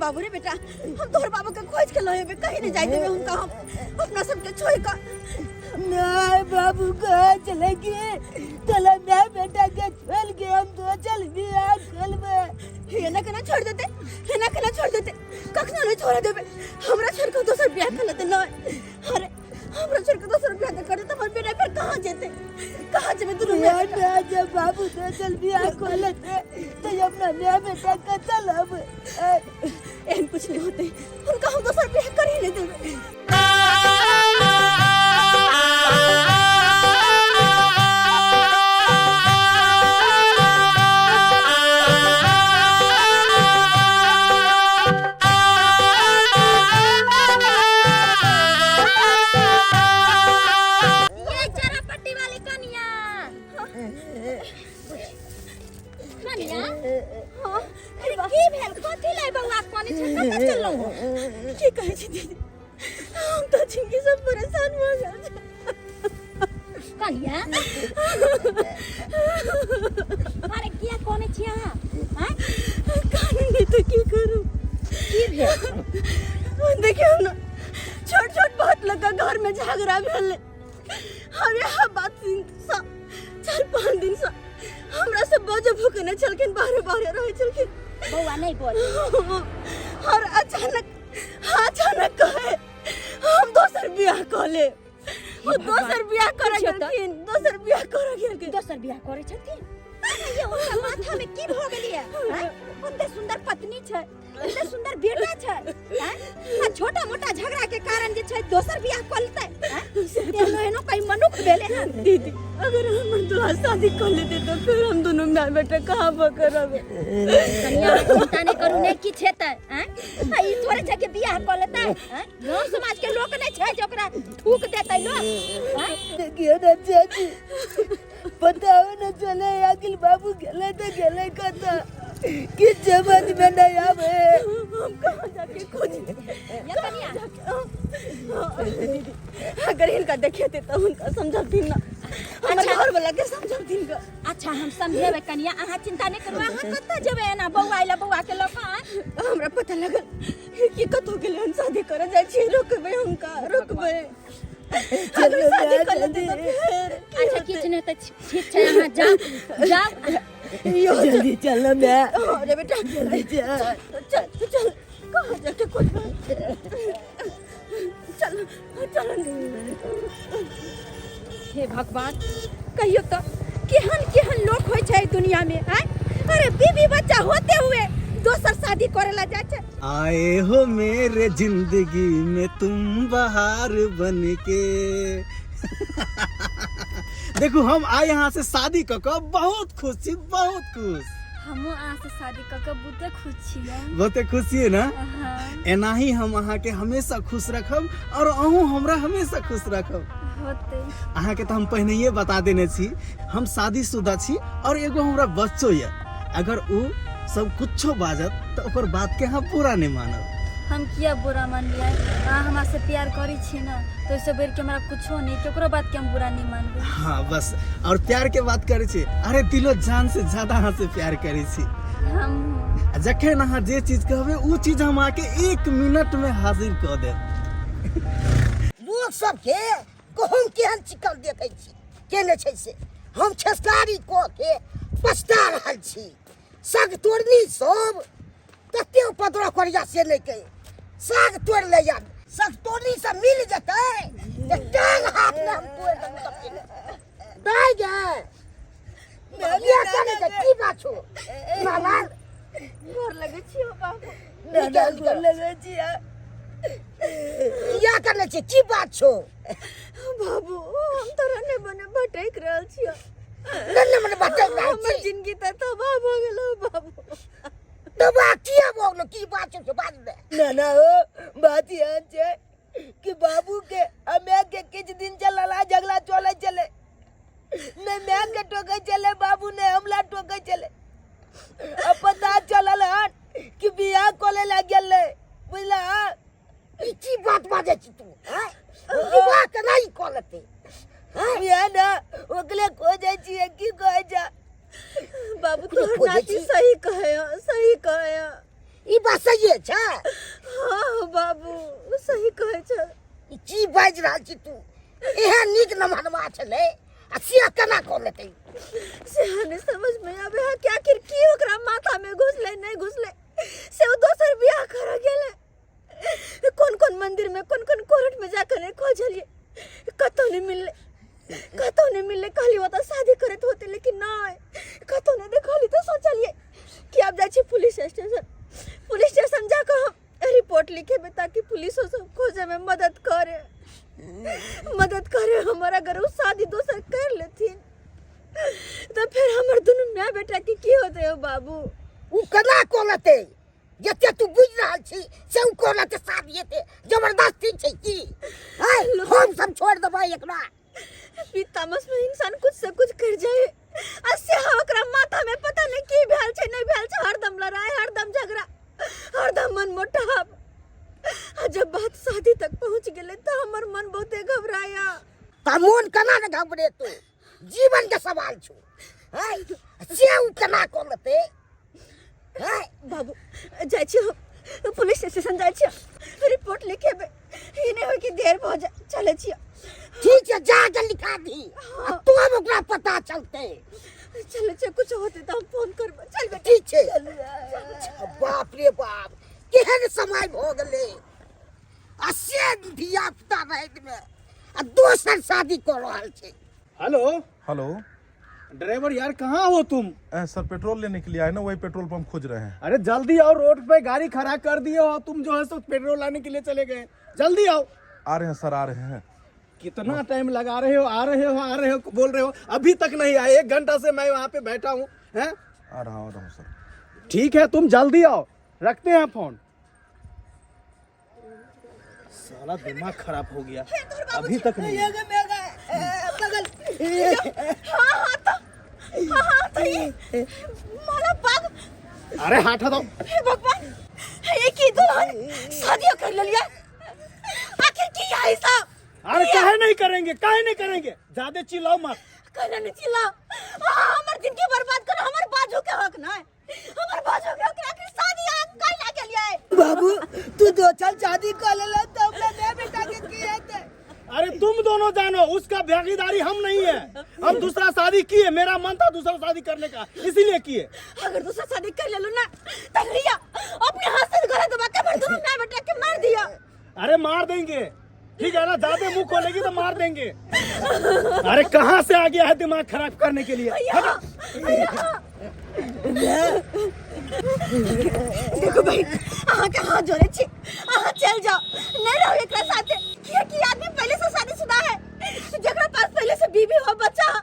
बाबू रे बेटा, हम तोहर बाबू के खोज के लएबे, कहीं नहीं जाय देबे हुनका हम अपना सबके छोड़ के। नहीं बाबू कहाँ चले गए, तला मैं बेटा के छोड़ के हम तो चल भी आ करबे। एना केना छोड़ देते, एना केना छोड़ देते, कखनो नहीं छोड़ देबे। हमरा छोड़ के दोसर बियाह कर लेते नहीं। अरे हमरा छोड़ के दोसर बियाह कर देते, हमर बेटा फिर कहाँ जेते, कहाँ जेबे दुनू यार बेटा? मैं जब बाबू तो चल भी आ कर लेते तो अपना मैं बेटा के चलब। एहन कुछ नहीं होते, हुनका हम दोसर बियाह कर ही नहीं देबे। ये जरा पट्टी वाली कनिया, कनिया, हाँ अरे की भेल, कथी लै बौआ कोने छै, कतऽ चललहुँ हो? की कहै छी दीदी, हम तो जिंदगी से परेशान भऽ गेल छी। कनिया, अरे किया कोने छी अहाँ? आँय? कानून नहीं तो की करूं? की भेल? देखियौ ने, छोट छोट बात लऽ कऽ घर में झगड़ा भेलै। हम इएह बात सँ 4-5 दिन सँ हमरा से बजो भुकने छलखिन, बाहरे बाहरे रहै छलखिन। बौआ नहीं बोल। और अचानक अचानक कहे हम दोसर बियाह कऽ लेब। ओ दोसर बियाह करऽ पुछियौ तऽ। गेलखिन, दोसर बियाह करऽ गेलखिन। दोसर बियाह करै छथिन? ये हुनका माथा में की भऽ गेलियै? आँय? ओते सुंदर पत्नी छै, एते सुंदर बेटा छै, आँय? आ छोटा मोटा झगड़ा के कारण जे छै दोसर बियाह कऽ लेतै, आँय? एहनो एहनो कहीं मनुख भेलै हन? दीदी, अगर हमर दुल्हा शादी कर लेते तो फिर हम दोनों माय बेटा कहाँ पकड़ब? कनिया, अहाँ चिंता नहि करू, नहि किछु हेतै। आँय? आ ई थोड़े छै कि बियाह कऽ लेतै, आँय? गाँव समाज के लोक नहि छै जे ओकरा थूक देतै लोक, आँय? देखियो ना चाची, पता हो न चले अखिल बाबू गेले तो गेले कत, कि समझ में नहीं आवे। हम कहाँ जाके खोजी? ये कनिया। दीदी, अगर हिनका देखेते तो हुनका समझौथिन ना, हमर अच्छा। घर वाला के समझौथिन ग। अच्छा, हम समझेबै कनिया, अहाँ चिंता नहि करू। अहाँ कतऽ जेबै एना बौआ अइला बौआ के लऽ कऽ, आँय? हमरा पता लगल कि कतौ गेलै हन शादी करे जाइ छी, रोकबै हुनका, रोकबै। अगर शादी कर लेते तो फिर की अच्छा, होतै? किछु नहि तऽ ठीक छै, अहाँ जाउ जाउ। यो जल्दी चलो मैं। अरे बेटा, जल्दी चल। चल चल, कहाँ जाके खोजबै? चल चल। हे भगवान, कहियो तऽ केहन केहन लोक होइ छै एहि दुनिया में, आँय? अरे बीबी बच्चा होते हुए दोसर शादी करे ला जाइ छै। आए हो मेरे जिंदगी में तुम बहार बन के। देखू, हम आइ यहाँ से शादी कऽ कऽ बहुत खुश छी, बहुत खुश। हमहूँ अहाँसँ शादी कऽ कऽ बहुते खुश छियै। बहुते खुश छियै ने? हाँ। एनाही हम अहाँके हमेशा खुश रखब और अहूँ हमरा हमेशा खुश रखब। होतै। अहाँके तऽ हम पहिनहिए बता देने छी, हम शादीशुदा छी और एगो हमरा बच्चो यऽ। अगर उ सब कुछो बाजत तऽ ओकर बात के अहाँ बुरा नहि मानब। हम किया बुरा मानलियै? अहाँ हमरा से प्यार करै छी ने, तऽ ओहिसँ बढ़ि के हमरा कुछो नहि, केकरो बात के हम बुरा नहि मानबै। हाँ बस, और प्यार के बात करै छी, अरे दिलो जान से ज्यादा अहाँ से प्यार करै छी। हमहूँ। आ जखन अहाँ जे चीज कहबै ओ चीज हम अहाँके 1 मिनट में हाजिर कऽ देब। लोक सबके गहूम केहन चिकन देखै छी केने छै से हम खेसारी कऽ के पछता रहल छी। साग तोड़नी सब कते उपद्रव करिया से नहि कही, साग तोड़ि लैया, साग तोड़नी सब मिल जेतै तऽ टांग हाथ ने हम तोड़ि देबै सबके। दाइ गे, किया करै छै? की बात छौ नाना? गोर लगै छियौ बाबू। नाना, गोर लगै छियै। किया करै छै? की बात छौ बाबू? हम तोरा नहि बने भटकि रहल छियौ। नहि नहि मने भटकि रहल हमर छी। जिंदगी तऽ तबाह भऽ गेलौ बाबू। तबाह किया भऽ गेलौ? की बात छौ से बाज ने। नाना हो, बात एहन छै कि बाबू के आ माय के किछु दिन से लड़ाई झगड़ा चलै छलै। नहि माय के टोकै छलै बाबू, नहि हमला टोकै छलै। अब पता चलल हन कि बियाह कऽ लै गेलै, बुझला? ई की बात बाजै छी तू, आँय? विवाह केना ई कऽ लेतै, आँय? बियाह ने ओकरे खोजै छियै, की कहै छै बाबू? ओकरे तोहर खोजै नाती छी? सही कहै, सही कहै। ई बात सहिए छै? हाँ बाबू, सही कहै छै। ई की बाजि रहल छी तू? एहन नीक नमहनवा छलै आ से केना कऽ लेतै? से नहि समझ में आवे है कि आखिर की ओकरा माथा में घुसले नहीं घुसले से ओ दोसर बियाह कर गेलै। कोन कोन मंदिर में कोन कोन कोर्ट में जाकर नहीं खोजलिए, कतौ नहीं मिलले, कतौ नहीं मिलले। कहली ओतऽ शादी करैत होते, लेकिन नहीं, कतौ नहीं देखली। तो सोचलिए कि आब जाइ छी पुलिस स्टेशन, पुलिस स्टेशन जाकर हम रिपोर्ट लिखेबै ताकि पुलिसो सब खोजे में मदद करे, मदद करे हमर। अगर ओ शादी दोसर कर लेथिन तो फिर हमर दुनू माय बेटा के की होते हो बाबू? ओ केना कऽ लेतै? जते तू बुझि रहल छी से ओ कऽ लेतै शादी? एते जबरदस्ती छै की? आँय, हम सब छोड़ि देबै एकरा? ई तामस में इंसान कुछ से कुछ कर जाए आ से ओकरा माथा में पता नहीं की भेल छै नहीं भेल छै। हरदम लड़ाई, हरदम झगड़ा, हरदम मन मोटाप। आ जब बात शादी तक पहुंच गेलै तो हमर मन बहुते घबराया। तऽ मोन केना ने घबरेतौ? जीवन के सवाल छौ। आँय, से ओ केना कऽ लेतै? आँय? बाबू, जाइ छी हम पुलिस स्टेशन, जाइ छी रिपोर्ट लिखेबै। ई नहीं होय कि देर भऽ जाए, चलै छी। ठीक छै, जा के लिखा दी आ तब ओकरा पता चलतै। चलै छी, कुछ होतै तऽ हम फोन करबै। चल बेटा। ठीक छै। बाप रे बाप, केहन समय भऽ गेलै आ से धिया पुता राति मे आ दोसर शादी कऽ रहल छै। हेलो। हेलो ड्राइवर यार, कहाँ हो तुम? सर, पेट्रोल लेने के लिए आए ना, वही पेट्रोल पंप खोज रहे हैं। अरे जल्दी आओ, रोड पे गाड़ी खड़ा कर दिए हो तुम, जो है सो पेट्रोल लाने के लिए चले गए। जल्दी आओ। आ रहे हैं सर, आ रहे हैं। कितना टाइम लगा रहे हो? आ रहे हो, आ रहे हो बोल रहे हो, अभी तक नहीं आए। 1 घंटा से मैं वहाँ पे बैठा हूँ। हैं? आ रहा हूँ, आ रहा हूँ सर। ठीक है, तुम जल्दी आओ, रखते हैं फोन। साला दिमाग खराब हो गया, अभी तक नहीं। हाँ हाँ तो हाँ हाँ तो ये माला बाग। अरे हाथ हटाओ। हे भगवान, ये की दुल्हन शादियों कर लिया? आखिर की है साहब? अरे काहे नहीं करेंगे, काहे नहीं करेंगे? ज्यादा चिल्लाओ मत। कहना नहीं चिल्लाओ। हाँ, हमर जिंदगी बर्बाद करो, हमर बाजू के हक ना है, हमर बाजू के हक। आखिर शादी आप कर ला के लिए आए? बाबू, तू दो चल शादी कर लेला तो अपना नया बेटा के की हेतै? अरे तुम दोनों जानो, उसका भागीदारी हम नहीं है। हम दूसरा शादी किए, मेरा मन था दूसरा शादी करने का, इसीलिए किए। अगर दूसरा शादी कर ले लो ना तो लिया अपने हाथ से गला दबा के मर दोनों मां बेटा के मार दिया। अरे मार देंगे, ठीक है ना? ज्यादा मुंह खोलेगी तो मार देंगे। अरे कहाँ से आ गया है दिमाग खराब करने के लिए? हटो। देखो भाई, अहाँ के हाथ जोड़े छी, अहाँ चल जाओ, नहीं रहो एकरा साथे। किया कि आदमी पहले से शादीशुदा है, जकरा पास पहले से बीवी हो, बच्चा हो,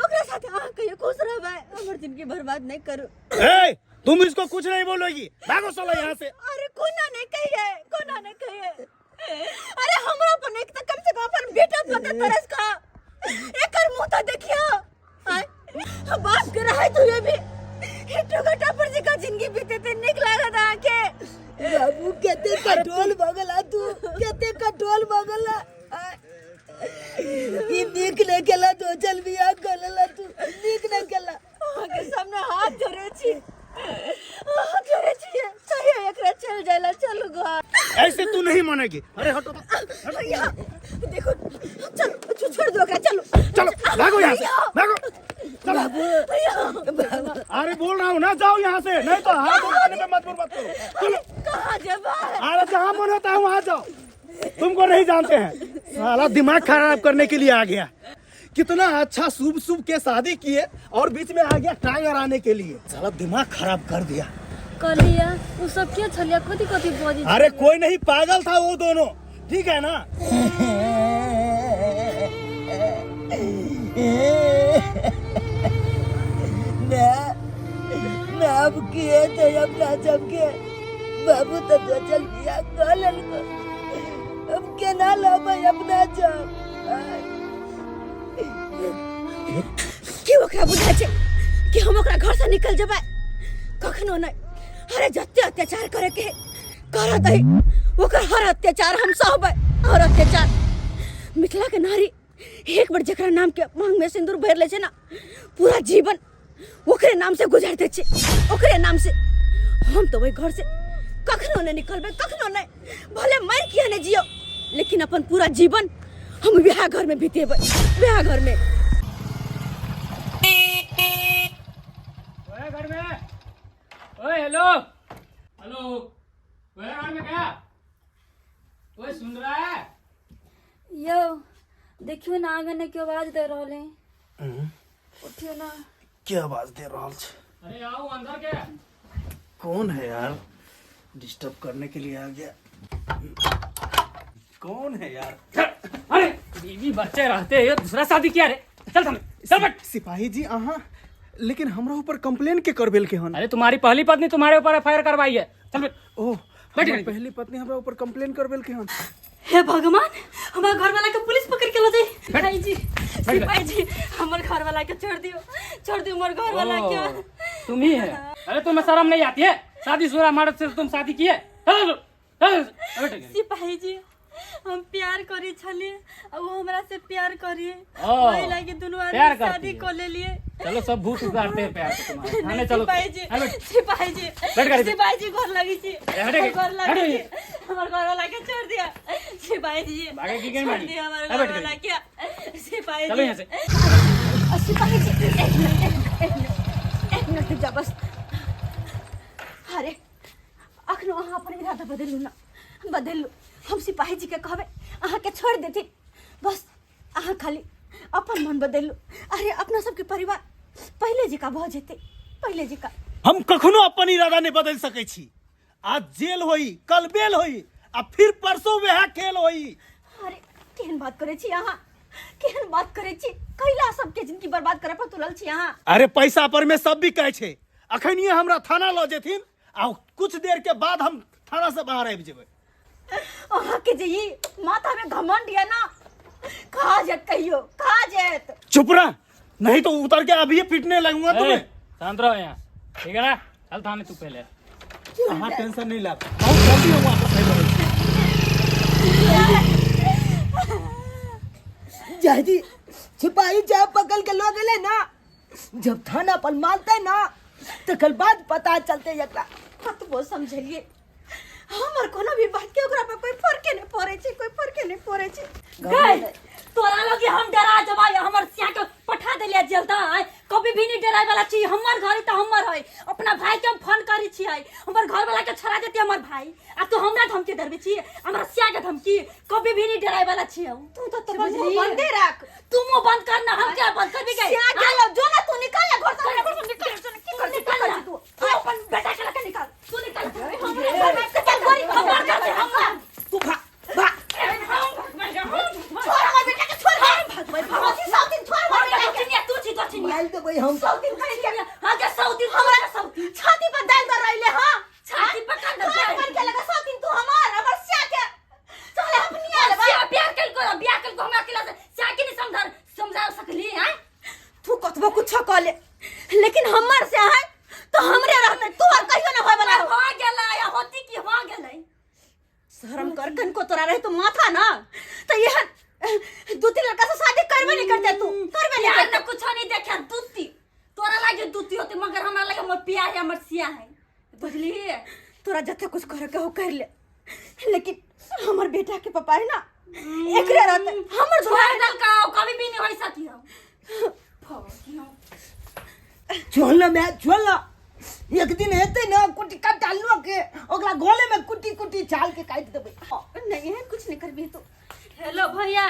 ओकरा साथे अहाँ कहियो खुश रहबै? हमर जिंदगी बर्बाद नहीं करू। ए, तुम इसको कुछ नहीं बोलोगी, भागो साला यहाँ से। अरे कोना नहीं कहिए, कोना नहीं कहिए। अरे हमरा पर नहीं तो कम से कम अपन बेटा पर तो तरस खा, एकर मुंह तो देखियो। आय, बाप के रहे तो ये भी हिट्टू घटा पर जेका जिंदगी बीते ते निक लागत अहाँके? बाबू, कते कठोल भगला तू, कते कठोल भगला। ई नीक नहीं केला, दो चल बियाह कर लेला तू, नीक नहीं केला। अहाँके सामने हाथ जोड़े छी, हाथ जोड़े छी, कहियो एकरा चल जाइला, चलू घर। ऐसे तू नहीं मानेगी। अरे हटो। भैया देखो, चलो, छोड़ दो एकरा, चलो। चलो, भागो यहाँ से, भागो, चलो। अरे बोल रहा हूँ ना, जाओ यहाँ से, नहीं तो हाथ उठाने पे मजबूर मत करो। चलो। कहाँ जेबै? अरे जहाँ मन होता है वहाँ जाओ, तुमको नहीं जानते हैं। साला दिमाग खराब करने के लिए आ गया। कितना अच्छा शुभ शुभ के शादी किए और बीच में आ गया टांग अड़ाने के लिए। साला दिमाग खराब कर दिया। कहलियै ओ सब के छलियै, कथी कथी बजै? अरे कोई नहीं, पागल था वो दोनों, ठीक है ना? मैं अब किए थे अपना सबके बाबू तो चल बियाह कर लेलको, अब केना लेबै अपना सब? की ओकरा बुझाइ छै कि हम ओकरा घर से निकल जेबै? कखनो नहि। अरे जते अत्याचार करे के करत दही, ओकर हर अत्याचार हम सहबै, हर अत्याचार। मिथिला के नारी एक बार जकरा नाम के मांग में सिंदूर भरि लै छै ना, पूरा जीवन ओकरे नाम से गुजार दै छै, ओकरे नाम से। हम तो वही घर से कखनो नहि निकलबै, कखनो नहि, भले मरि किया नहि जियो, लेकिन अपन पूरा जीवन हम वएह घर में बितेबै, वएह घर में। ओए घर में, ओए हेलो हेलो, ओए घर में क्या ओए सुन रहा है? यौ देखियो ना, आंगन में क्यों आवाज दे रहल है, उठियो ना। के आवाज दे रहल छै? अरे आओ अंदर के। कौन है यार, डिस्टर्ब करने के लिए आ गया? कौन है यार? अरे बीवी बच्चे रहते हैं, दूसरा शादी किया रे, चल सामने चल बैठ। सिपाही जी अहाँ, लेकिन हमरा ऊपर कंप्लेन के करबेल के हन? अरे तुम्हारी पहली पत्नी तुम्हारे ऊपर एफआईआर करवाई है, चल बैठ। ओ बैठ हमर गई। पहली पत्नी हमरा ऊपर कंप्लेन करबेल के हन? हे भगवान, हमार घर वाला के पुलिस पकड़ के ल जाई। सिपाही जी, सिपाही जी, हमर घर वाला के छोड़ दियो, छोड़ दियो हमर घर वाला के। ओ, तुम ही है। अरे तुम्हें शर्म नहीं आती है? शादीशुदा मर्द से तुम शादी किए? चल, चल, चल, बैठ। सिपाही जी, हम प्यार करी छलिए आ वो हमरा से प्यार करी, ओ, वही लागी दुनू आदमी प्यार करती शादी है। कर लेलिए। चलो, सब भूत उतारते हैं प्यार से तुम्हारे। थाने नहीं, चलो। सिपाही जी, अरे बैठ। सिपाही जी, बैठ गाड़ी पे। सिपाही जी, घर लगी छी, हटे गई, घर हटे लगी गई। छी, हमर घर वाला के छोड़ दिया सिपाही जी। भागे की गई छोड़ मारी? दिया हमर अरे घर बैठ वाला गई। के सिपाही चलो जी। यहाँ से। सिपाही जी, एक मिनट, एक मिनट, एक मिनट, एक मिनट रुक जा बस। अरे अखनो अहाँ अपन इरादा बदलू ना, बदलू। हम सिपाही जी के कहबै अहाँ के छोड़ देथिन, बस अहाँ खाली अपन मन बदलू। अरे अपना सबके परिवार पहिले जकाँ भऽ जेतै, पहिले जकाँ। हम कखनो अपन इरादा नहीं बदल सकै छी। आज जेल होई, कल बेल होई, आ फिर परसों वह खेल होई। अरे केहन बात करै छी अहाँ, केहन बात करै छी? कैला सबके जिंदगी बर्बाद करे पर तुलल छी अहाँ। अरे पैसा पर में सब बिकै छै। अखनिये हमरा थाना लऽ जेथिन आ कुछ देर के बाद हम थाना से बाहर आबि जेबै। अहाँ के जे ई माथा में घमंड ये ना, खा जायत कहियो, खा जायत। चुप रह, नहीं तो उतर के अभी पीटने लगूंगा ए, तुम्हें। शांत रहो यहाँ, ठीक है ना? चल थाने तू पहले। अहाँ टेंशन नहीं लाब, बहुत जल्दी हम वापस आबि रहल छी। जहदी सिपाही जब पकड़ के लो गेले ना, जब थाना पर मारते ना, तकर बाद पता चलते एकरा। कतबो समझलिए, हमर कोनो भी बात के ओकरा पर कोई फर्के नहीं पड़े छै, कोई फर्के नहीं पड़े छै। गई तोरा लगे हम डरा जबाई, हमर सिया के पठा देलिया जेल त आय। कभी भी नहीं डराय वाला छी। हमर घर त हमर है, अपना भाई के हम फोन करी छी, हमर घर वाला के छोड़ा देती हमर भाई, आ तू हमरा धमकी धरबे छी, हमरा सिया के धमकी? कभी भी नहीं डराय वाला छी हम। तू तो तोर मुंह बंदे रख। तू मुंह बंद कर ना, हम क्या बंद करबी गई? सिया के लो जो ना, तू निकल ना घर से, हमरा घर से निकल, जो ना, की तू कर छी, निकल की कर ना। छी तू? तू अपन बेटा के लके निकाल, तू निकाल। हमरा घर में से चल गोरी, हमर घर से हमर तू भा भा छोड़ हमर बेटा के, छोड़। हम भगवती साउथिन, छोड़ हमर बेटा के। तू छी, तो छी। मार देबै हम। साउथिन कहि के हां के सौती, हमरा सौती छाती पर दाल दर रहले। हां, छाती पर कान दर। कान बन के लगा साउथिन तू हमर, हमर सिया के चल अपनी आले सिया प्यार कल को, बियाह कल को, हमरा अकेला से सिया के नहीं समझा समझा सकली हैं? तू कतबो कुछ कह ले, लेकिन हमर से है तो हमरे रहते, तू और कहियो ना होय वाला हो। हो गेलै या होती की हो गेलै। शर्म कर कनको, तोरा रहे तो माथा ना तो यह दू तीन लड़का से शादी करबे नहीं करते तू, करबे नहीं प्यार करते। ना कुछ नहीं देखे दूती, तोरा लागे दूती होते, मगर हमरा लागे हमर प्यार है, हमर सिया है, बुझली? तोरा जते कुछ करे के हो कर ले, लेकिन हमर बेटा के पापा है ना, एकरे रहते हमर। छोड़ दल का कभी भी नहीं हो सकी हम। छोड़ ना मैं, छोड़ ना। एक दिन हेतै ना, कुटी काटा लो के ओकरा गले में कुटी कुटी छाल के काटि देबै। नहीं है, कुछ नहीं करबी तू। हेलो भैया,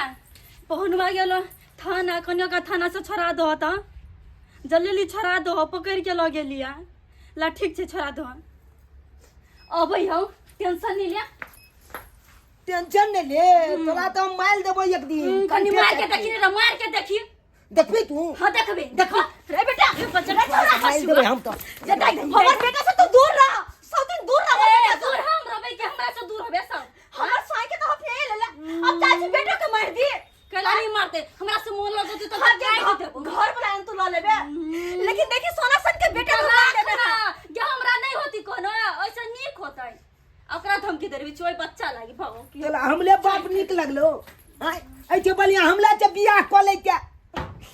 पहुनवा गेलो थाना, कनियो का थाना से छोड़ा दो त जल्दी छोड़ा दो, पकड़ के ल गेलिया ला। ठीक छै, छोड़ा दो, अबै हौ, टेंशन नहीं लिया। टेंशन नहीं ले, तोरा तो हम मार देबो एक दिन। कनी मार के देखी रे, मार के देखी। देखबी तू? हाँ देखबे, देखो रे बेटा, बच्चा छोड़ा। मार देबै हम तो। हमर बेटा से तू दूर रह, सब दिन दूर रह हमर बेटा से। दूर हम रहबै कि हमरा से दूर होबे सब? हमर साई के तो हम ले ले, अब चाची बेटा के मार दिए। कैला नहीं मारते? हमरा से मोन लगत तो हाँ, गाय देबो। घर वाला तू ल लेबे, लेकिन देखी सोना सन के बेटा के मार देबे ना। जे हमरा नहीं होती कोनो ऐसे नीक होतै, ओकरा धमकी देबी चोय बच्चा लागी भगो की। तोला हमले बाप नीक लगलो? आय ऐसे बलिया हमला से बियाह कऽ ले के।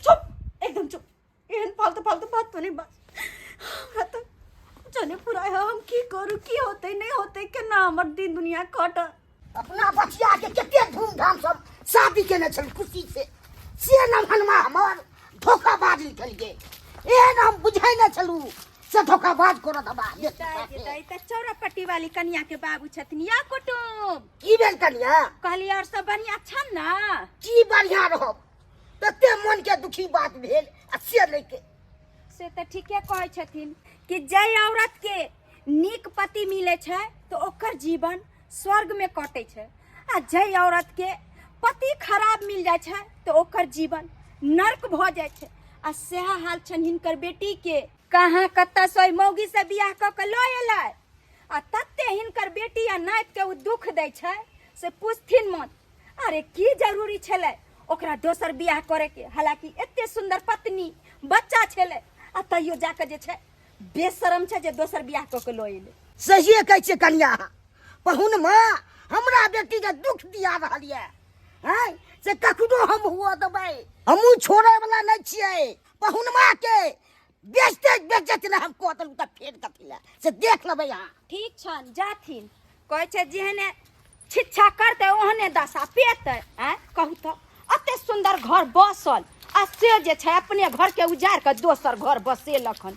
चुप, एकदम चुप। एहन फालतू फालतू बात तो नहीं बात, हमरा तो कुछ नहीं पूरा है। हम की करू, की होतै नहि होतै केना हमर दिन दुनिया कटत अपना बचिया के कते धूमधाम सब शादी केने छल खुशी से से नमहनमा हमर धोखाबाज निकलि गेल एहन हम बुझै नहि छलहुँ से धोखाबाज करत हमरा दाइ तऽ चौरा पट्टी वाली कनिया के बाबू छथिन या कुटुम की भेल कनिया कहली और सब बढ़िया छन ना की बढ़िया रहब तते मन के दुखी बात भेल आ से नहि के से तऽ ठीके कहै छथिन कि जाहि औरत के नीक पति मिलै छै तऽ ओकर जीवन स्वर्ग में कटै छै आ जाहि औरत के पति खराब मिल जाइ छै तऽ ओकर जीवन नर्क भऽ जाइ छै आ सएह हाल छनि हिनकर बेटी के कहाँ कतऽ से ओहि मौगी से बियाह कऽ के लऽ एलै आ तते हिनकर बेटी आ नाति के ओ दुख दै छै से पूछथिन मत अरे की जरूरी छलै ओकरा दोसर बियाह करे के हालांकि एते सुंदर पत्नी बच्चा छलै आ तैयो जाके जे छै बेशरम छै जे दोसर बियाह कऽ के लऽ एलै सहिए कहै छियै कनिया पहुन माँ हमरा बेटीके दुख दिया रहल यऽ हैं से कखनो हम हुआ देबै हमहूँ छोड़ै वाला नहि छियै पहुनमा के बेचते बेचते ने हम कऽ देलहुँ तऽ फेर कथी लए से देख लेबै अहाँ ठीक छनि जाथिन कहै छै जेहने शिक्षा करतै ओहने दशा पेतै आँय कहू तऽ एते सुन्दर घर बसल आ से जे छै अपने घर के उजाड़ के दोसर घर बसेलक हन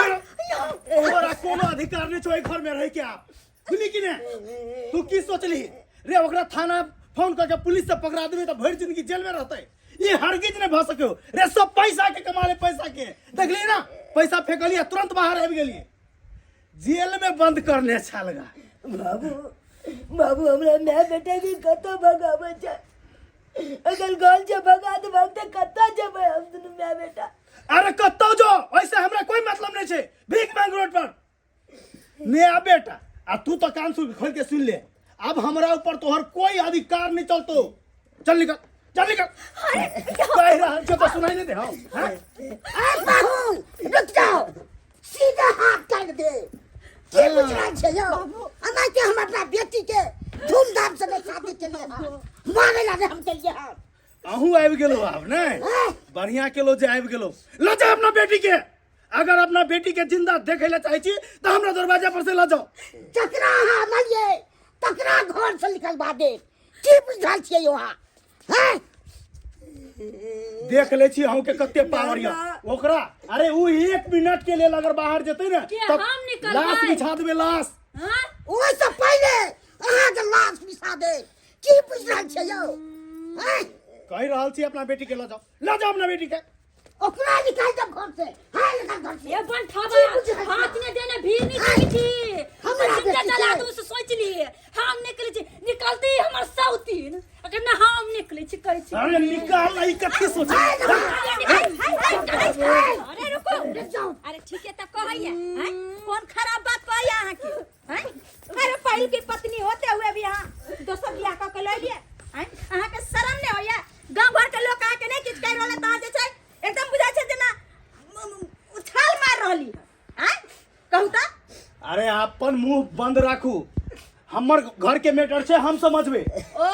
तोरा कोनो अधिकार नहीं छौ एहि घर में रह के आप बुझली कि नहीं तू की सोचली रे ओकरा थाना फोन करके पुलिस से पकड़ा देबे तऽ भरि जिंदगी जेल में रहते ये हरगिज नहीं भऽ सको रे सब पैसा के कमा ले पैसा के देखली ना पैसा फेंकलिए तुरंत बाहर आबि गेलिए जेल में बंद करने छल गा बाबू बाबू हमरा माय बेटा के कतऽ भगाबै छै अगर घर से भगा देबै तऽ कतऽ जेबै हम दुनू माय बेटा अरे कतौ जो ऐसे हमरा कोई मतलब नहीं छै भीख मांग रोड पर ने आ बेटा आ तू तो कान सुन खोल के सुन ले अब हमरा ऊपर तोहर कोई अधिकार नहीं चलतो चल निकल चल निकल कह रहल छौ तो सुनाई नहीं दे हम हैं? ए पाहुन रुक जाओ सीधा हाथ काट दे की बुझ रहल छै यौ एना के हम अपना बेटी के धूमधाम से नहि शादी केलियै हन मारे ला हम केलियै हन अहूँ आबि गेलो आब ने बढ़िया केलो जे आबि गेलो लऽ जाओ अपना बेटी के अगर अपना बेटी के जिंदा देखे ला चाहे छी तो हमरा दरवाजा पर से लऽ जाओ जकरा अहाँ अनलियै तकरा घर से निकलबा देब की बुझ रहल छियै यौ अहाँ हैं देख ले छी अहूँ के कते पावर यऽ ओकरा अरे उ एक मिनट के लेल अगर बाहर जेतै ने के तऽ हम निकलबै? लाश बिछा देबै लाश हाँ? ओहिसँ पहिले अहाँके लाश बिछा देब की बुझ रहल छियै यौ हैं कहि रहल छी अपना बेटी के लऽ जाओ लऽ जाओ अपना बेटी के ओकरा निकाल दब घर से हाय निकाल घर से ए बंठावा की बुझै छी? हाथ ने देने भीड़ नहीं लगी थी हमरा जिंदा बेटी जला के। दूं से सोच लिए हम निकले छी निकलती हमर सौतीन अगर ना हम निकले छी कहै छी अरे निकाल ई कथी सोचे अरे रुको अरे ठीक है तो कहैया हैं कौन खराब बात कहैया अहाँ के हैं अरे पहिल के पत्नी होते हुए भी अहाँ दोसर बियाह कऽ के लऽ लिए हैं अहाँ के शर्म नहीं होइया गांव घर के लोग अहाँ के नहीं किछु कहि रहल तऽ अहाँ जे छै एकदम बुझाइ छै जेना उछाल मार रहली हँ आँय कहू तऽ अरे अपन मुंह बंद राखू हमर घर के मैटर छै हम समझबे ओ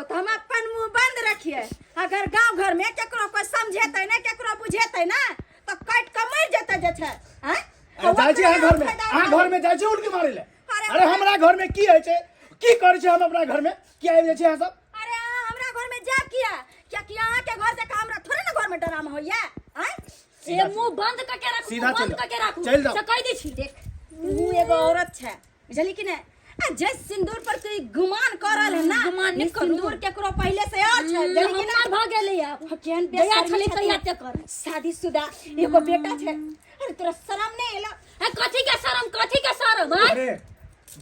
तऽ हम अपन मुंह बंद रखिए अगर गांव घर में केकरो कोई समझेतै ना केकरो बुझेतै ना तऽ काटि कऽ मरि जेतै जे छै आँय अरे जाइ छी अहाँ घर में अहाँ घर में जाइ छी उनके मारे ले अरे हमरा घर में की होइ छै की करै छी हम अपना घर में की आबि जाइ छी अहाँ सब अरे अहाँ हमरा घर में जायब किया कियाकि अहाँ के घर जकाँ हमरा थोड़े ना घर में डरामा होइया आँय ए मुंह बंद करके राखू सीधा मुंह बंद चलि करके राखू चलि जाउ। से कहि दै छी देख तू एगो औरत छै बुझली कि नहि आ जे सिंदूर पर तू ई गुमान कर रहल है ना गुमान नहि ई करू। सिंदूर केकरो पहिले से और छै बुझली कि हमर ना भऽ गेलै आब केहन दया बेशर्मी छलै छथिन। तहिया तेकर शादीशुदा एगो बेटा छै अरे तोरा शरम नहीं एलो ए कथी के शरम कथी के शरम आँय? अरे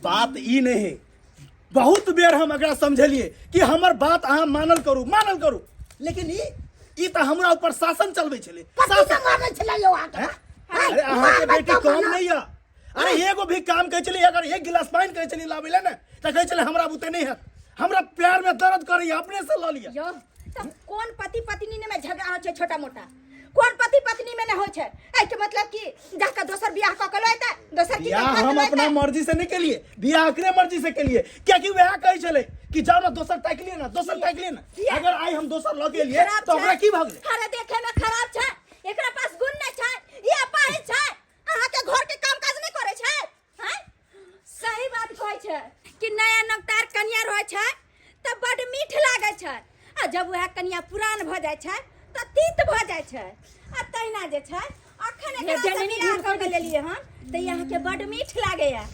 बात ई नहीं है बहुत बेर हम एकरा समझेलिए कि हमर बात अहाँ मानल करू मानल करू लेकिन ई ई तऽ हमरा ऊपर शासन चलबै छलै कथी शासन से मारै छलै यौ अहाँके हैं? अरे अहाँके बेटी कम नहीं है अरे एगो भी काम कहै छलै अगर एक गिलास पानि कहै छलै लाबै लए ने तऽ कहै छलै हमरा बुते नहि हैत हमरा प्यार में दर्द करैया अपने से लऽ लिअ यौ तऽ कोन पति पत्नी में झगड़ा होइ छै छोटा मोटा कोन पति पत्नी में नहि होइ छै एहिके मतलब कि जाके दोसर बियाह कऽ के लऽ एतै दोसर की बियाह हम अपना मर्जी से नहीं केलिए बियाह एकरे मर्जी से केलिए कियाकि वएह कहै छलै कि जाओ ना दोसर ताकि लिए ना दोसर ताकि लिए ना अगर आइ हम दोसर लऽ के लिए तऽ ओकरा की भऽ गेलै अरे देखे में खराब छै एकरा पास गुण नहि छै ई अपाहिज छै अहाँ के घर के काम काज नहि करै छै कहै छै कि नया नवतार कनिया रहै छै तऽ बड मीठ लागै छै आ जब वएह कनिया पुरान भऽ जाइ छै तऽ तीत भऽ जाइ छै आ तहिना जे छै अखन एकरा से जननी बियाह घूर कऽ के लेलियै हन तऽ ई अहाँके बड मीठ लागैया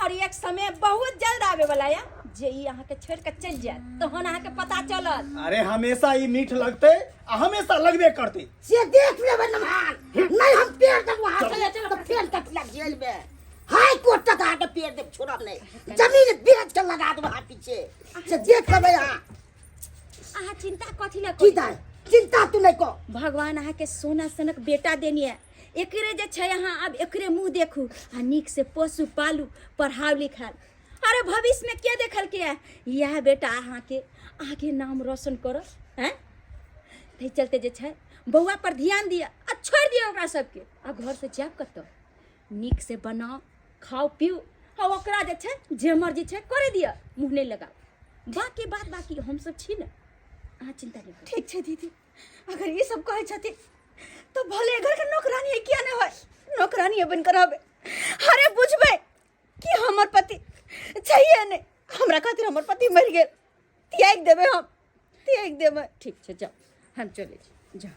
और एक समय बहुत जल्द आबे वाला या जे ई अहाँके छोड़ि कऽ चलि जायत तहन अहाँके पता चलत। अरे हमेशा ई मीठ लगते आ हमेशा लगबे करते। से देख लेबै नमहान नहीं हम पेड़ तक वहां से तो पेड़ तक लग जेल में हाई कोर्ट तक आके पेड़ देब छोड़ब नहीं जमीन बेच के लगा देब हाथ पीछे से देख लेबै अहाँ। अहाँ चिंता कथी लए की करी? दाय चिंता तू नहीं को। भगवान अहाँके सोना सनक बेटा देने है एकरे जे छै अहाँ आब एकरे मुँह देखू आ नीक से पोसू पालू पढ़ाउ लिखाउ। अरे भविष्य में के देखल के है यह बेटा अहाँके अहाँके नाम रोशन करत हैं। ताहि चलते जे छै बौआ पर ध्यान दिअ आ छोड़ि दिअ ओकरा सबके आ घर से जायब कतऽ नीक से बनाओ खाओ पीऊ आ ओकरा जे छै जे मर्जी छै करे दिअ मुँह नहि लगाओ बाकी बात बाकी हमसब छी ने अहाँ चिंता नहि करू। ठीक छै दीदी अगर ई सब कहै छथिन तऽ भले घर के नौकरानी किया नहि होय नौकरानी बनि कऽ रहबै। अरे बुझबै कि हमर पति चाहिए नहीं हमरा खातिर हमर पति मरि गेल त्याग देबै हम त्याग देबै। ठीक छै जाओ हम चलै छी जाओ।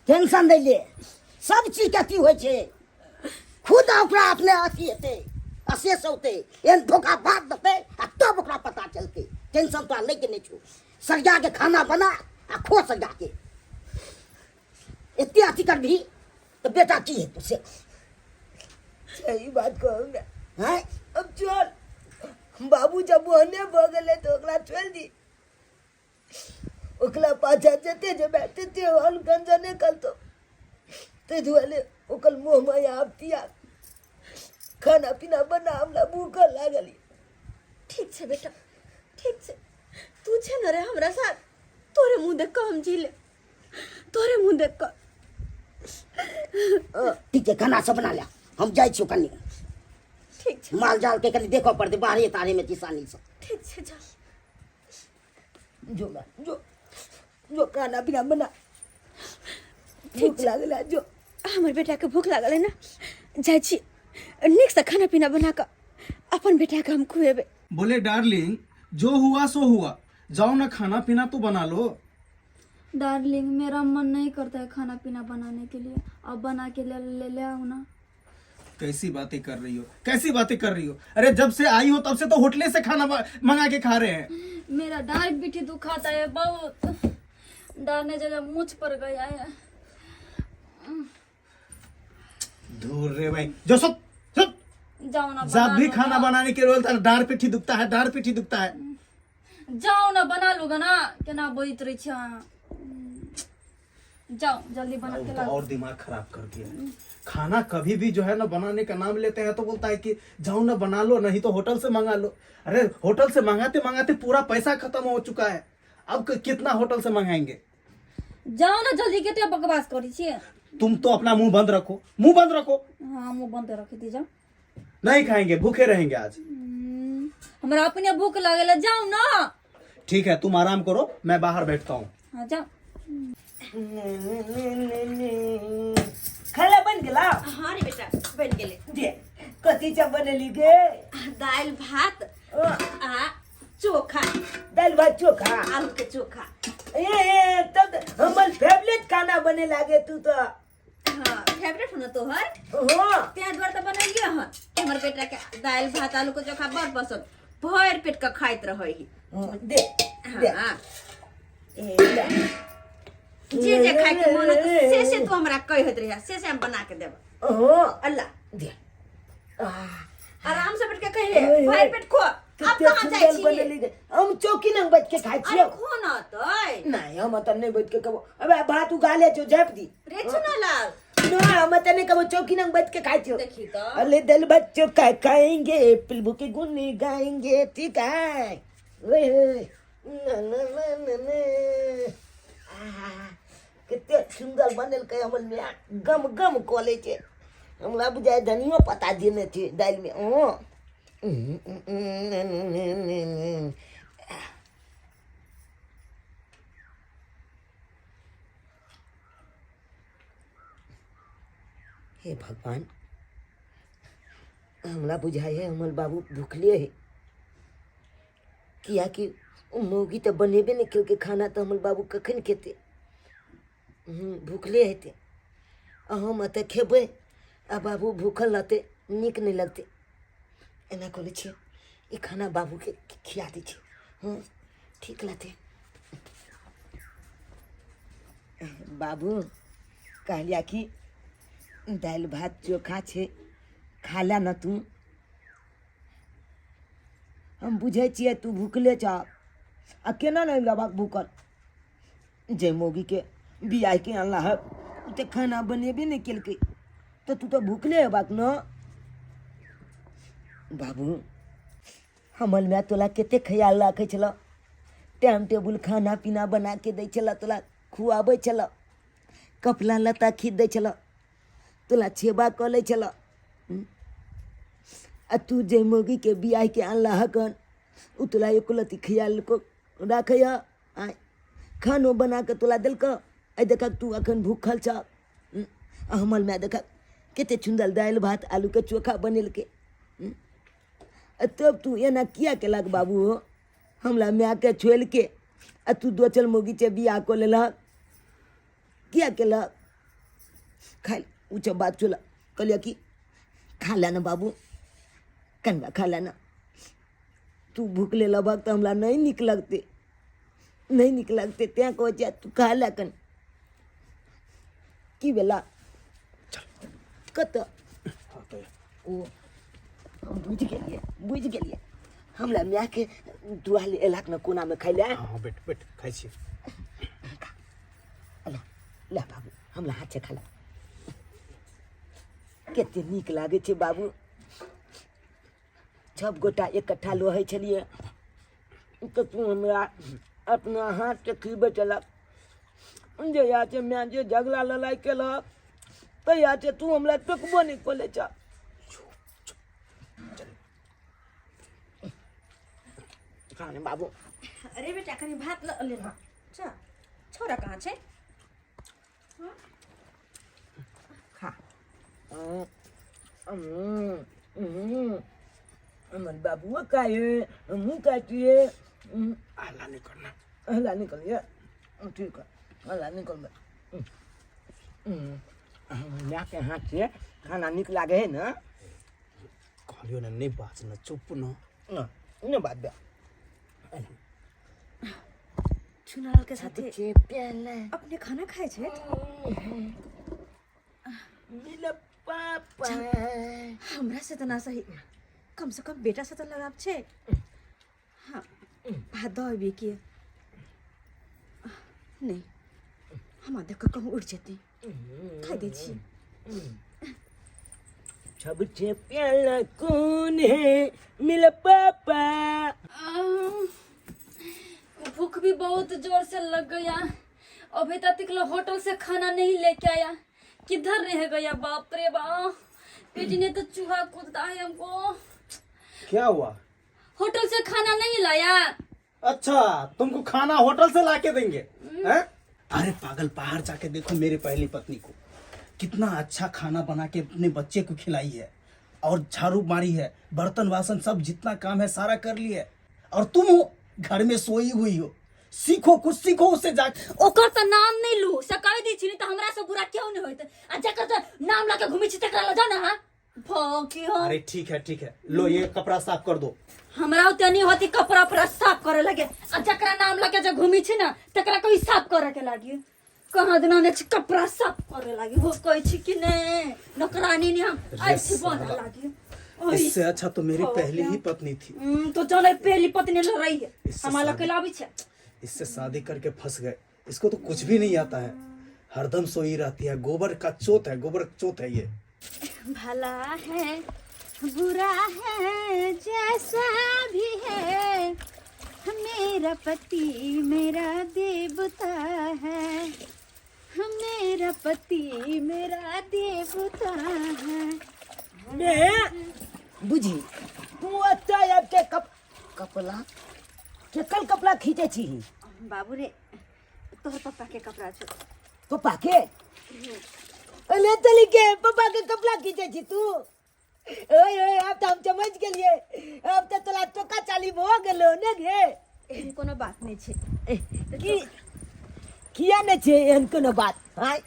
टेंशन नहीं ले सब चीज के अथी होइ छै खुद ओकरा अपने अथी हेतै अशेष होतै एहन धोखा बात देतै आ तब ओकरा पता चलतै। टेंशन तोरा लैके नहीं छौ सरिया के खाना बना आ खो सरिया के एते अथी करबही तो बेटा की हेतौ से सही बात कहू ने हैं? अब चल बाबू जब ओहने भऽ गेलै तऽ ओकरा छोड़ि दी ओकरा पाछा जते जेबै तते हन गंजने करतौ ताहि दुआरे ओकर मोह माया आब तियाग खाना पीना बना हमरा भूख लागल यऽ। ठीक छै बेटा ठीक छै तू छै ने रे हमरा साथ तोरे मुँह देख कऽ हम जी ले तोरे मुँह देख कऽ। ठीक छै खाना सब बना ले हम जाइ छियौ कनि। ठीक छै। माल जाल के कनि देखऽ पड़तै बाहरे तारे में किसानी सब। ठीक छै चल। जो माँ जो जो खाना पीना बना भूख लागल है जो। हमर बेटा के भूख लागल है ना जाइ छी नीक से खाना पीना बना कऽ अपन बेटा के हम खुएबै। बोले डार्लिंग जो हुआ सो हुआ जाओ ना खाना पीना तो बना लो। डार्लिंग मेरा मन नहीं करता है खाना पीना बनाने के लिए अब बना के ले ले, ले आओ ना। कैसी बातें कर रही हो कैसी बातें कर रही हो अरे जब से आई हो तब से तो होटले से खाना मंगा के खा रहे हैं। मेरा डांट पीठी दुखाता है बहुत डालने जगह मुझ पर गया है। दूर रे भाई जो सुत सुत जाओ ना जब बना भी लो खाना ना। बनाने के रोल था डांट पीठी दुखता है डांट पीठी दुखता है। जाओ ना बना लूगा ना केना बोलत रही छी अहाँ। जाओ जल्दी बना के तो लाओ। और दिमाग खराब कर दिया है। खाना कभी भी जो है ना बनाने का नाम लेते हैं तो बोलता है कि जाओ ना बना लो नहीं तो होटल से मंगा लो। अरे होटल से मंगाते मंगाते पूरा पैसा खत्म हो चुका है अब कितना होटल से मंगाएंगे। जाओ ना जल्दी के बकवास करी छी। तुम तो अपना मुंह बंद रखो मुंह बंद रखो। हाँ मुंह बंद रख दी जाओ। नहीं खाएंगे भूखे रहेंगे आज। हमरा अपने भूख लागल है जाओ ना। ठीक है तुम आराम करो मैं बाहर बैठता हूँ। हाँ जाओ। खाना बन गेला? हाँ रे बेटा बन गेले। दे कथी सब बनेली गे? दालि भात आ चोखा। दालि भात चोखा? आलू के चोखा। ए, ए, तब हमर फेवरेट खाना बने लागे तू तो। हाँ फेवरेट हो ना तोहर? हाँ। तें दुआरे तो बनेलिए हन। हमर बेटा के दालि भात आलू के चोखा बड़ पसंद भरि पेट के खाइत रहै ही। हाँ, दे, दे। हाँ। ए, ले। जे जे खाय के मन होत से से तू हमरा कहैत रहिया से से हम बना के देब। हाँ। अल्लाह। दे। आराम से बैठ के कहिए, ओए, भरि ओए। पेट खो। अब कते कहाँ जाइ सुंदर छी? बनेली गे। हम चौकी नंग बैठ के खाइ छियौ। अरे खो न तै। नहीं, हम त नहीं बैठ के कहबो। अबे भात उगा ले छौ, झाँप दी। रे चुनालाल। ना, हम त नहीं कहबो, चौकी नंग बैठ के खाइ छियौ। देखी त। अरे दाल भात चोखा खाएंगे, प्रभु के गुण गाएंगे, ठीक है? ओए, ओए। ना, ना, ना, ना, ना। आहा, कते सुंदर बनेलकै हमर माय, गम गम कऽ लै छै। हमरा बुझाइ धनियो पत्ता देने छै दालिमे। हँ। हे भगवान, हमरा बुझाइ है हमर बाबू भुखले है, कियाकि ओ मौगी तऽ बनेबे नहि केलकै खाना, तऽ हमर बाबू कखन खेतै? भुखले हेतै। आ हम एतऽ खेबै आ बाबू भूखल रहतै, नीक नहि लगतै। एना करै छियै, ई खाना बाबूके खिया दै छियै। हँ, ठीक रहतै। बाबू, कहलिया कि दालि भात चोखा छै, खा ले ने तू। हम बुझै छियै तू भुखले छह, आ केना नहि रहबक भूखल? जे मौगीके बियाहके अनला है, ओ तऽ खाना बनेबे नहि केलकै, तऽ तू तऽ भुखले हेबाक ने। बाबू, हमर माय तोला कते ख्याल राखै छलऽ, टाइम टेबुल खाना पीना बना के दै छलऽ, तोला खुआबै छलऽ, कपड़ा लत्ता खींच दै छलऽ, तोला सेवा कऽ लै छलऽ। आ तू जे मौगीके बियाहके अनला हकन, ओ तोला एको रत्ती ख्याल राखैए? आँय, खानो बना कऽ तोला देलकऽ? आइ देखक, तू अखन भूखल छह। आ हमर माय देखक, कते सुन्दर दालि भात आलूके चोखा बनेलकै। आ तब तू एना किया केलक बाबू हो? हमरा मायके छोड़िके आ तू दोसर मौगीसँ बियाह कऽ लेलहक, किया केलक? खाइ ओ सब बात चल। कहलियै कि खा ले ने बाबू, कनिका खा ले ने। तू भूखले रहबक तऽ हमरा नहि नीक लगतै, नहि नीक लगतै। तेँ कहै छियै, तू खा ले कनि। की भेला? कतऽ ओ? हम बुझि गेलियै, बुझि गेलियै। हमरा मायके दुआरे एलक ने कोनामे खाइ लए। हँ, बैठ बैठ, खाइ छी। ले ले बाबू, हमरा हाथ से खा ले। कते नीक लागै छै बाबू। सब गोटा इकट्ठा रहै छलियै तऽ तू हमरा अपना हाथसँ खिबै छलक। जहियासँ माय जे झगड़ा लड़ाइ केलक, तहियासँ तू हमरा टोकबो नहि करै छह। खा ने बाबू। अरे बेटा, कनि भात लऽ लेना। अच्छा, छौड़ा कहाँ छै? खा। हमर बाबुओ खाए, हमहूँ खाइ छियै। हल्ला नहीं करना। हल्ला नहीं करिए, ठीक है, हल्ला नहीं करबै। मायके हाथ से खाना नीक लागे है ने? कहलियो ने, नहीं बाज ना, चुप न। ने बात बे। चुनाव के साथे अपने खाना खाइ छै। मिल पापा। हमरा से तऽ ना सही, कम से कम बेटा से तऽ लगाव छै। हाँ, भात दऽ अबी के नहि, हमरा देख कऽ कहूँ उठि जेतै। खाइ दै छी। सबसे प्यारा कौन है? मिल पापा। भूख भी बहुत जोर से लग गया। अभी तक होटल से खाना नहीं लेके आया, किधर रह गया? बाप रे बाप, पेट ने तो चूहा कूदता है हमको। क्या हुआ? होटल से खाना नहीं लाया। अच्छा, तुमको खाना होटल से लाके देंगे हैं? अरे पागल, बाहर जाके देखो मेरी पहली पत्नी को, कितना अच्छा खाना बना के अपने बच्चे को खिलाई है और झाड़ू मारी है, बर्तन वासन सब जितना काम है सारा कर लिया है, और तुम हो घर में सोई हुई हो। सीखो, कुछ सीखो उससे जाके। ओकर तऽ नाम नहि लू से कहि दै छी, नहि तऽ हमरा से बुरा क्यों नहि होइत। आ जकर तऽ नाम लऽ के घुमै छी, तकरा लऽ जाउ ने। हाँ, भौंकी हो। अरे ठीक है, ठीक है, लो ये कपड़ा साफ कर दो। हमरा ओते नहीं होती कपड़ा उपड़ा साफ करे लगे। आ जकरा नाम लऽ के जे घुमै छी ने, तकरा कोई साफ करे के लागी। कहाँ दिना ने छी कपड़ा साफ करे लागी। हो कहै छी कि नहीं, नौकरानी नहीं हम अरे आई छी बने साला। लागी। ओई, इससे अच्छा तो मेरी हो पहली गया। ही पत्नी थी। तो जाने पहली पत्नी लड़ रही है। इससे हमारा शादी- लके लाबी छे। इससे शादी करके फंस गए। इसको तो कुछ भी नहीं आता है, हरदम सोई रहती है। गोबर का चोत है, गोबर चोत है ये। भला है बुरा है जैसा भी है, मेरा पति मेरा देवता है, मेरा पति मेरा देवता है। ने बुझी, तू एतऽ आबि के कप कपड़ा केकल कपड़ा खींचे छी? बाबू रे, तोहर पप्पा के कपड़ा छौ। पप्पा के? अरे चली के पप्पा के कपड़ा खींचे छी तू? ओए ओए आब तऽ हम समझ गेलियै आब तऽ तोरा टोका चाली भऽ गेलो ने गे एहन कोनो बात नहि छै की किया नहि छै एहन कोनो बात आँय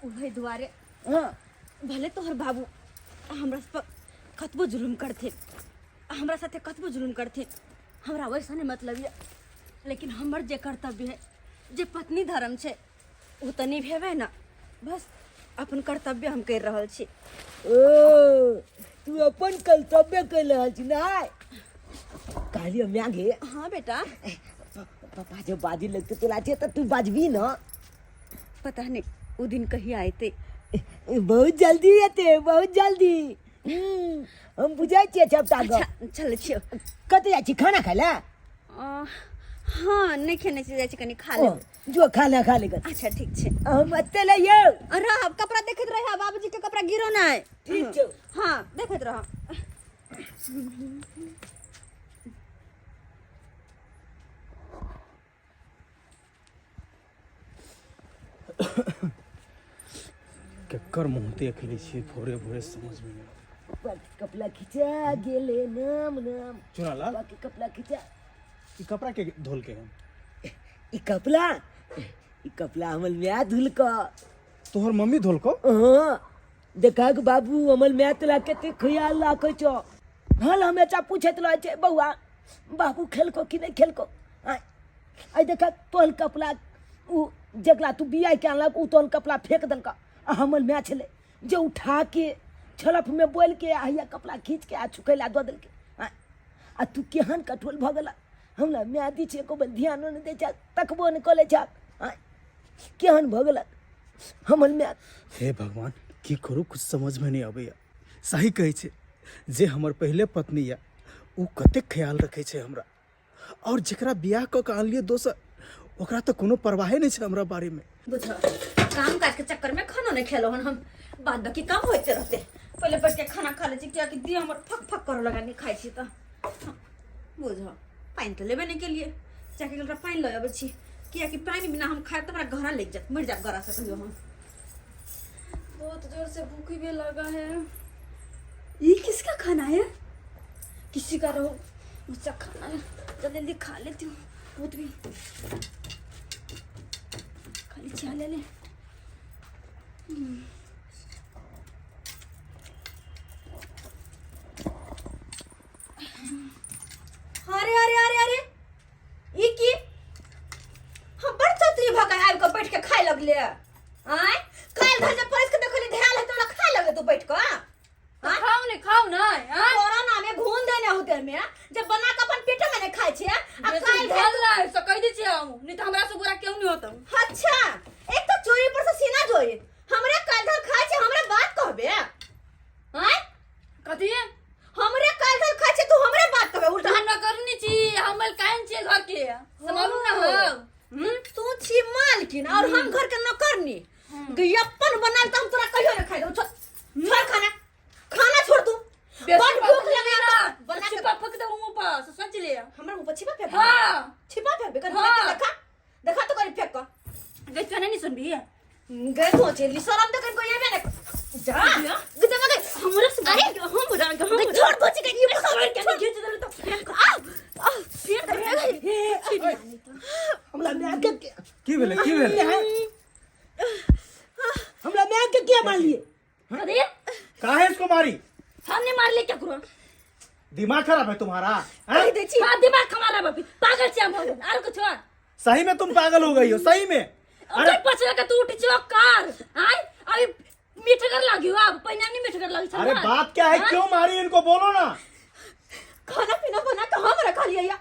ओहि दुआरे हँ भले तोहर बाबू हमरा पर कतबो जुलुम करथिन हमरा साथे कतबो जुलुम करथिन हमरा वैसा नहि मतलब यऽ लेकिन हमर जे कर्तव्य है जे पत्नी धर्म छै ओ तऽ निभेबै ने बस अपन कर्तव्य हम करि रहल छी ओ तू अपन कर्तव्य कर रहल छी ना कहलियो माय गे हाँ बेटा पापा जब बाजी लगते तोला छै तऽ तू बाजबी ना पता नहीं ओ दिन कहिया अयतै बहुत जल्दी एते बहुत जल्दी हम बुझै छियै सबटा गप अच्छा चलै छियौ कतऽ जाइ छी खाना खाय लए हाँ नहि खेने छी जाइ छी कनि खा ओ, लेब जो खाना खा ले अच्छा ठीक छै हम एते ले यौ रहब कपड़ा देखैत रह बाबूजी के कपड़ा गिरो नहि ठीक छौ हाँ देखैत रह केकर मुँह देख लै छियै भोरे भोरे समझमे नहि आबै। कपड़ा खिंचा गेले नाम नाम चुनालाल बाकी कपड़ा खिंचा ई कपड़ा के धोलके हन ई कपड़ा ई कपड़ा हमर माय धुलक तोहर मम्मी धोलको हाँ देखक बाबू हमर माय तोरा कते ख्याल राखै छौ हल हमेशा पूछैत रहै छै बौआ बाबू खेलको कि नहि खेलको आँय आइ देखक तोहर कपड़ा ओ जकरा तू बियाह के आनलक ओ तोहर कपड़ा फेंक देलक आ हमर माय छलै जे उठा के छलफमे बोलि के आ हैया कपड़ा खींच के आ सुखै लए दऽ देलकै आँय आ तू केहन कठोर भऽ गेलह हमरा माय दी छै एको बेर ध्यानो नहि दै छह तकबो नहि कऽ लै छह आँय केहन भऽ गेलक हमर माय हे भगवान की करू कुछ समझमे नहि अबैया सही कहै छै जे हमर पहिले पत्नी यऽ ओ कतेक ख्याल रखै छै हमरा और जकरा बियाह कऽ के आनलियै दोसर ओकरा तऽ कोनो परवाहे नहि छै हमरा बारेमे बुझ काम काज के चक्कर में खानो नहीं खेलो हन हम बाद बाकी काम होते रहते पहले बैठ के खाना खा ले छी कियाकि देह हमर फक फक करे लगा नहीं खाइ छी तऽ बुझ पानि तऽ लेबे नहीं केलिए जाके गेल पानि लऽ अबै छी कियाकि पानि बिना हम खायब तऽ हमरा गहरा लागि जायत मरि जायब गरा से कहियो हम बहुत जोर से भूख भी लगा है ये किसका खाना है किसी का रहो मुझसे खाना है जल्दी जल्दी खा लेती हूँ बहुत भी खाली चाय ले ले अरे अरे अरे अरे ई की हम बड़ चतुरी भऽ के आबि कऽ बैठ के खाय लगले आँय काल्हि धरि जे परसि के देखली धएल है तोरा खाय लगले तू बैठ कऽ तो खाओ ने खाओ ना हाँ कोरोना में घून देने होते में जब बना के अपन पेटे में नहीं खाय छियै आ बेसी काल्हि धरि भेल रहा है से कह दै छियै हम नहीं तो हमरा से बुरा क्यों नहीं होता अच्छा एक तो चोरी पर से सीना जोई हमरे काल्हि धरि खाय छै हमरे बात कहबे आँय कथी हमरे काल्हि धरि खाय छै तू हमरे बात कहबे उल्टा हम करनी छी हम काहे छियै घर के संभालू ना हम तू छी मालकिन और हम घर के नौकरनी गयप्पन बनाल त हम तोरा कहियो ना खाइ दऊ छोड़ छोड़ खाना खाना छोड़ तू बड़ भूख लगे ना बना के छिपा फेंक दे मुंह पर से सोच ले हमरा मुंह पर छिपा फेंक हाँ छिपा फेंक कर हाँ। देखा देखा तो करी फेंक कर गई तो नहीं सुनबी गए तो चली शरम तो कहीं ये ना जा गए गए हमरा से अरे हम रांग हम छोड़ दो चिकन ये छोड़ के घीच देलु तो फेंक आ आ फिर हमरा माय के की भेलै की भेलै हमरा माय के किया मारलिए अरे काहे इसको मारी हमने मार ले क्या करो दिमाग खराब है तुम्हारा हैं? दे छी हां दिमाग हमारा बापी पागल छी हम हो गेल आर कुछ सही में तुम पागल हो गई हो सही में अरे पछला के तू उठ छो कार आय अभी मीठगर लागी हो अब पहिने नहीं मीठगर लागी छल अरे ना। बात क्या है हाँ? क्यों मारी इनको बोलो ना खाना पीना बना के हम रखा लिया या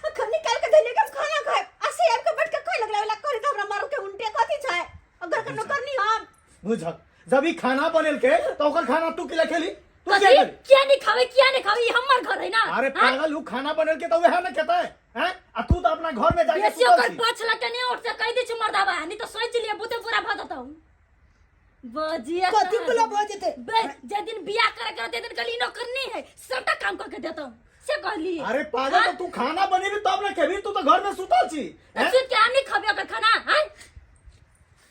अखन निकाल के धइले के हम खाना खाए असे आबि के बैठ के खाए लगला वाला करे त हमरा मारू के उल्टे कथी छै अगर के नौकरनी हम बुझक जब ई खाना बनेल के तो ओकर खाना तू किला खेली तू कथी क्या करी किया नहीं खावे किया नहीं खावे ये हमर घर है ना अरे हाँ? पागल हूँ खाना बनेल के तो वह ना खेता है हैं? आ तू तो अपना घर में जाके बेसी सुतल ओकर छी। पाँच लाख के नहीं उठ से कह दे छी मर्दाबा नहीं तो सोच लिए बहुते बुरा भ जतौ बजिया कथी बुरा भऽ जेतै? बे जे दिन बियाह करे के रहते दिन कहली नौकरनी है सबटा काम करके देतौ से कहली अरे पागल तो तू खाना बनेबी तब ना खेबी तू तो घर में सुतल छी हैं? सुत के हम नहीं खबे ओकर खाना हैं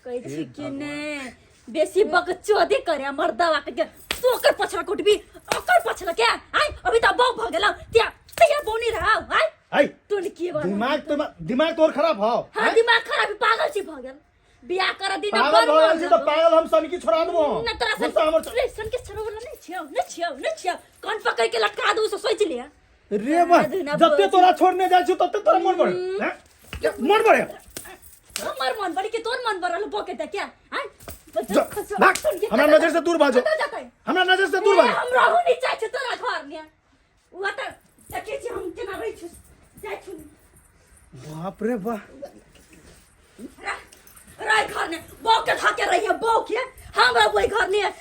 कहै छी कि ने बेसी बकचोदी करे मर्दाबा के तू ओकर पछला कुटबी ओकर पछला के आय अभी त बौ भ गेलौ त्या तैया बोनी रहा आय आई तू की बात दिमाग तो दिमाग तोर खराब हो हां दिमाग खराब है, पागल छी भ गेल बियाह कर दिन पागल भऽ गेल छी तऽ पागल हम सनकी छोड़ा देबो न तोरा गुस्सा हमर रे सन के छोड़ो वाला नहीं छियौ नहीं छियौ नहीं छियौ कान पकड़ के लटका दू से सोच लिया रे बा जते तोरा छोड़ने जाइ छी तते तोरा मन बढ़े हैं? मन बढ़े हमर मन बढ़ी के तोर मन बढ़ल बोके त क्या हैं जा, भाग हमरा नजर से दूर भाजो हमरा नजर से दूर भाजो हम रहू नहीं चाहे छी तोरा घर में उ त देखै छी हम केना रहै छी जाइ छी बाप रे बा रह घर में बो के धके रही है बो के हम रहबो घर में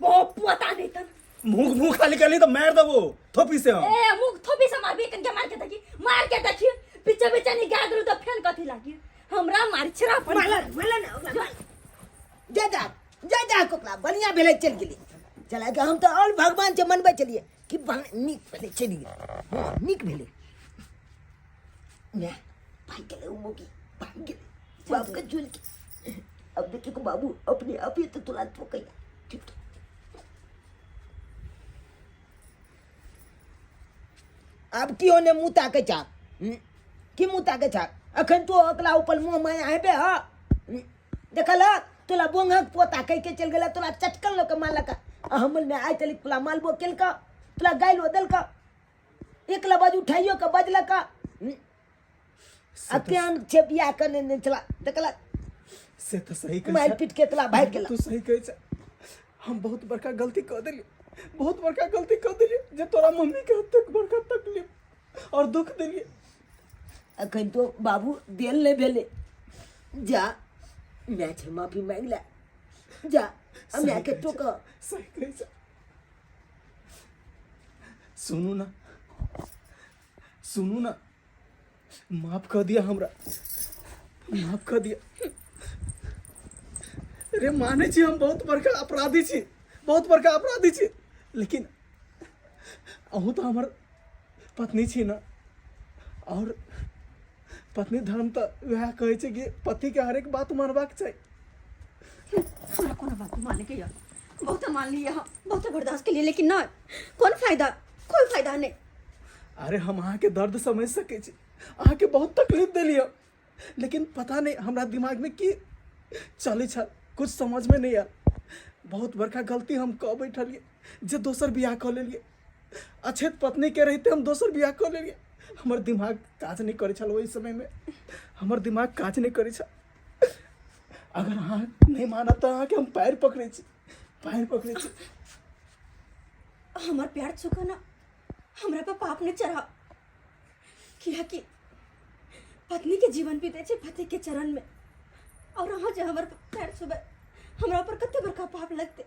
बो पता नहीं तन मुंह मुंह खाली कर ली तो मार देबो थोपी से हम ए मुंह थोपी से मारबी कन के मार के देखी मार के देखी पीछे पीछे नहीं गा दरू तो फेन कथी लागी हमरा मार छरा पर माला माला ना जा जा जा जा कोकला बढ़िया भेलै चलि गेली चला के हम तऽ और भगवान से मनबै छलियै कि नीक भेलै चलि गेलै हँ नीक भेलै माय भागि गेलै ओ मौगी भागि गेलै बापके झूल के अब देखियो बाबू अपने आप ही तो तुला ठोकैया ठीक आब की ओने मुँह ताकै छा की मुँह ताकै छा अखन तू अकला ऊपर मुँह माया हेबे ह देखल ह तोला बोंगक पोता कहि के चलि गेला तोला चटकन लऽ के मारलक आ हमर माय आइ तलिक तोला मालबो केलक तोला गाइलो देलक एक लबाज उठाइयो के बजलक आ केहन छै बियाह करने नहि छला देखल से तऽ सही कहै मारि छै। पीट के तोला भागि गेला तू सही कहै छै हम बहुत बड़का गलती कऽ देलियै बहुत बड़का गलती कऽ देलियै जे तोरा मम्मी के एतेक बड़का तकलीफ और दुख देलियै अखन तो बाबू देल नहि भेलै जा माय छै माफी मांगि ले जा आ सही मायके कहै छै, टोक सही कहै छै सुनू ना सुनू ना माफ कऽ दिया हमरा माफ कऽ दिया रे मानै छी हम बहुत बड़का अपराधी छी बहुत बड़का अपराधी छी लेकिन अहूँ तऽ हमर पत्नी छी ने आओर पत्नी धर्म तऽ वएह कहै छै कि पतिके हरेक बात मानबाक चाही हमरा कोनो बात माने के यऽ बहुत मान लियै हम बहुत बर्दाश्त के लिए लेकिन नहि कोन फायदा कोई फायदा नहीं अरे हम अहाँके दर्द समझ सकै छी अहाँके बहुत तकलीफ देलियै लेकिन पता नहि हमरा दिमागमे की चलै छल कुछ समझमे नहि आयल बहुत बड़का गलती हम कऽ बैठलियै जे दोसर बियाह कऽ लेलियै अछैत पत्नीके रहिते हम दोसर बियाह कऽ लेलियै हमर दिमाग काज नहि करै छल ओहि समयमे हमर दिमाग काज नहि करै छल अगर अहाँ नहि मानब तऽ अहाँके हम पैर पकड़ै छी पैर पकड़ै छी हमर प्यार चुका ना हमरा पर पाप नहीं चढ़ा कियाकि पत्नी के जीवन बीते छै पति के चरण में और अहाँ जे हमर पैर छुबै हमरा ऊपर कते बड़का पाप लगते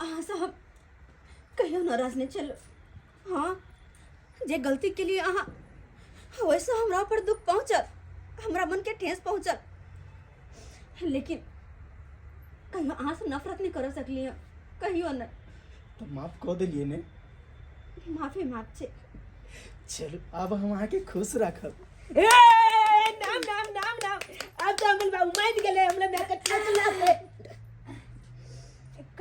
अहाँ से हम कहियो नाराज नहीं चलो हाँ जे गलती के लिए अहाँ वैसे हमरा पर दुख पहुँचल हमरा मन के ठेस पहुँचल लेकिन कहियो अहाँ से नफरत नहीं कर सकली हम कहियो नहीं तऽ माफ कऽ देलियै ने माफी माफ छै चलू आब हम अहाँके खुश राखब ए नाम नाम नाम नाम आब तऽ अमल बाबू मानि गेलै हमरा माय के ठोकला से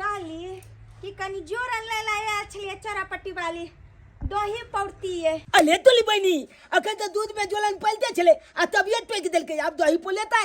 कहली कि कनी जोरन ले ला आयल छलियै चौरापट्टी वाली दही पौरतियै अले तोली बहिनी अखन तऽ दूध में जोलन पलते छले आ तबियत टोकि देलकै आब दही पोलेतै